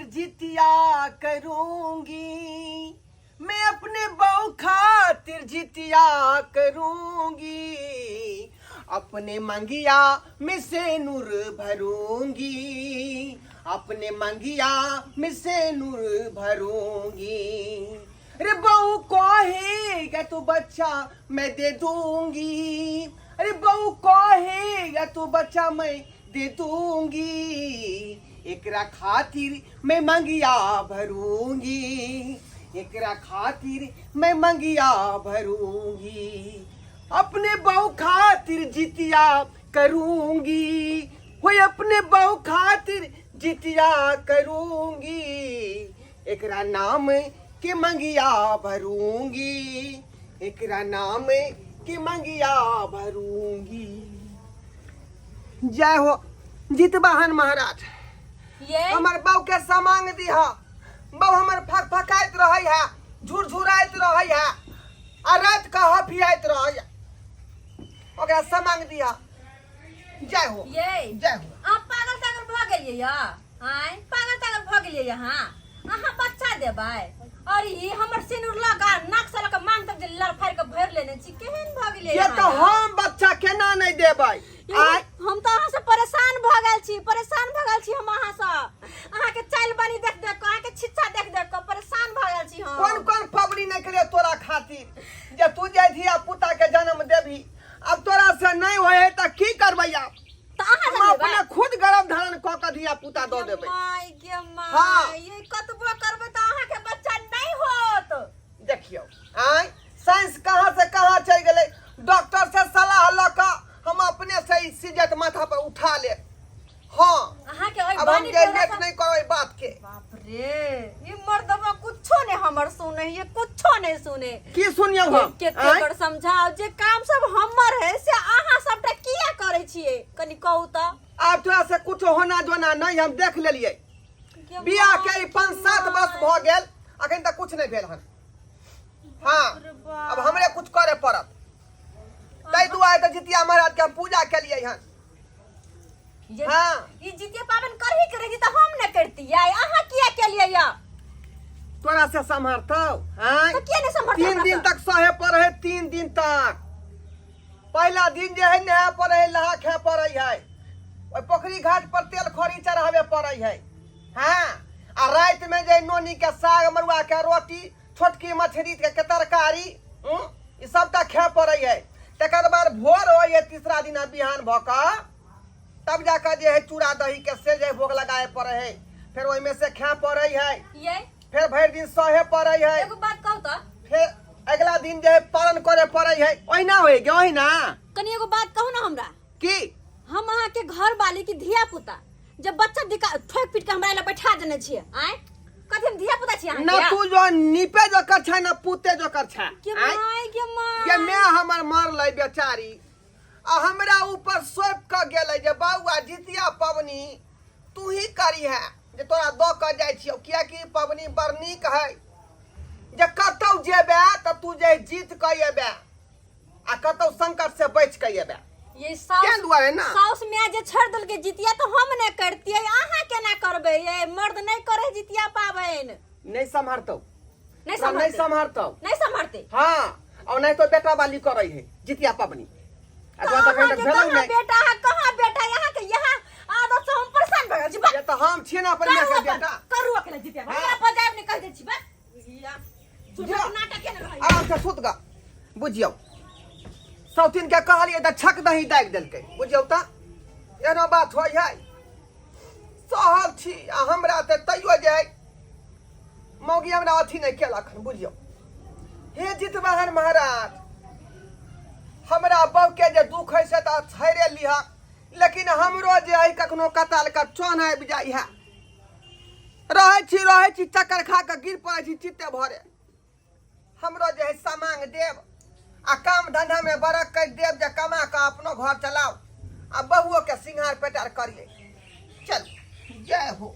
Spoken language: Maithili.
खातिर जितिया करूंगी, मैं अपने बहू खातिर जितिया करूंगी, अपने मंगिया में से नूर भरूंगी, अपने मंगिया में से नूर भरूंगी। अरे बहू कहेगा तो बच्चा मैं दे दूंगी, अरे बहू कहेगा तो बच्चा मैं दे दूंगी, एकरा खातिर मैं मंगिया भरूंगी, एकरा खातिर मैं मंगिया भरूंगी, अपने बहू खातिर जितिया करूंगी, हो अपने बहू खातिर जितिया करूंगी, एकरा नाम के मंगिया भरूंगी, एकरा नाम के मंगिया भरूंगी। जय हो जितवाहन महाराज। ये हमर बहू के सामांग दिहा, बहू हमर फक फकाइत रहै है, झुरझुराइत रहै है आ रात के हफियाइत रहै है, ओकरा सामांग दिहा। जय हो। ये जय हो। आप पागल तागल भऽ गेलियै या? आँय पागल तागल भऽ गेलियै यहाँ? अहाँ बच्चा देबै और ई हमर सिनुर लगा नाक से लऽ कऽ मांग तक जे लड़ फाड़ि कऽ भरि लेने छी, केहन भऽ गेलियै ये अहाँ तऽ यौ? हम बच्चा केना नहि देबै? यौ, आय हम तऽ अहाँ से परेशान भऽ गेल छी, परेशान भऽ गेल छी हम अहाँ से। अहाँ के चालि बानी देख देख कऽ, अहाँ के छिच्छा देख देख कऽ परेशान भऽ गेल छी हम। कोन कोन पबनी नहि केलियै तोरा खातिर जे तू जे धिया पुता के जन्म देबही, अब तोरा से नहीं होय है तऽ की करबै आब? तऽ अहाँ हम जनबै? अपने खुद गर्भ धारण कऽ के धिया पुता दऽ देबै। माय गे माय। हाँ। ये कतबो करबै तऽ अहाँ के बच्चा नहीं होत। देखियौ आय साइंस कहाँ से कहाँ चलि गेलै। डॉक्टर से सलाह लऽ कऽ हम अपने से ई सीजत माथा पर उठा लेब। हाँ। अहाँ के ओहि अब हम बानी जे टोला लेट सब नहीं करबै बात के। बाप रे, ई मर्दवा कुछो नहीं हमर सुने, ये कुछो नहीं सुने। की सुनियौ हम? केते आँय? बड़ समझाओ जे काम सब हमर है से अहाँ सबटा किया करै छियै, कनी कहू तऽ। आब तोरा से कुछ होना जोना नहीं, हम देख लेलियै। गे बियाह के ई माय, 5-7 वर्ष भऽ गेल, अखन तक कुछ नहीं भेल हन। हाँ, बाप रे बाप। अब हमरे कुछ करे पड़त, ताहि दुआरे तऽ जितिया महाराज के हम पूजा केलियै हन। ये हाँ। ई जितिया पाबनि करही के रही तऽ हम ने करतियै, अहाँ किया केलियै या? तोरा से सम्हारतौ? आँय? तऽ किया नहि सम्हारतौ 3 हमरा दिन से? तक सहे पड़े है, 3 दिन तक। पहला दिन जे है नहा पड़े है, नहा खाए पड़े है, ओहि पोखरी घाट पर तेल खरी चढ़ावे पड़े है। हाँ, आ राति में जे नोनी के साग मरुआ के रोटी, छोटकी मछली के तरकारी, ई सबटा खाए पड़े है। तकर बाद भोर होइ है तीसरा दिन बिहान भऽ कऽ तब जाकर जे है चूड़ा दही के से जे भोग लगाए पड़े है, फिर ओहिमे से खाए पड़े है। ये फिर भरि दिन सहे पड़े है। एगो बात कहू तऽ? फिर अगला दिन जे है पालन करे पड़े है। ओहिना होय गे, ओहिना। कनी एगो बात कहू ना हमरा। की? हम अहाँ के घर वाली की धिया पुता जब बच्चा दिका ठोक पीट के हमरा लए बैठा देने छियै, आँय कथी हम धिया पुता छियै अहाँ ना के? तू जो नीपे जोकर छै ना पूते जोकर छै। के आँय? माय के माय। ये मैं हमर मरलै बेचारी आ हमरा ऊपर सौंप के गेलै जे बौआ जितिया पबनी तू ही करी है, जे तोरा दऽ के जाइ छियौ, कियाकि ई पबनी बड़ नीक है, जे कतौ जेबे तऽ तू जे जीत के एबे आ कतौ संकट से बच के एबे। ये साउस तें दुआरे ना। साउस माय जे छोड़ देलकै जितिया तऽ हम नहि करतियै, अहाँ केना करबै? ये मर्द नहि करे जितिया पाबनि। नहीं सम्हारतौ। नहीं तोरा नहीं सम्हारतै। सम्हारतौ। नहीं सम्हारतै। हाँ, और नहीं तो बेटा वाली करै है जितिया पबनी। आ तोरा तऽ एखन तक अहाँके भेलौ कहाँ नहि। बेटा है, कहाँ बेटा है? यहाँ के यहाँ आदत से हम परेशान भऽ गेल छी, बस। ये तऽ हम छियै ने अपन करू मायके अपन, बेटा। करू अकेले जितिया। हाँ। हमरा बजायब नहि कहि दै छी, बस। या, झूठा जा। नाटक केने रहै। आराम से सुत गा, बुझियौ सौतीन के कहलियै तऽ छक दही दागि देलकै, बुझियौ तऽ एना बात होइ है। सहल छी आ हमरा तऽ तैयो जे है मौगी हमरा अथी नहि केलक हन, बुझियौ। हे जितवाहन महाराज, हमरा बहू के जे दुख है से तऽ छाड़े लिहक, लेकिन हमरो जे है कखनो कताल के चोन आबि जाइ है, रहै छी रहै छी चक्कर खा कऽ गिर पड़ै छी चित्ते भरे। हमरो जे है सामांग देब आ काम धंधा में बरक कर देब जे कमा कऽ अपनो घर चलाओ आ बहुओ के सिंगार पेटार करिए। चल जय हो।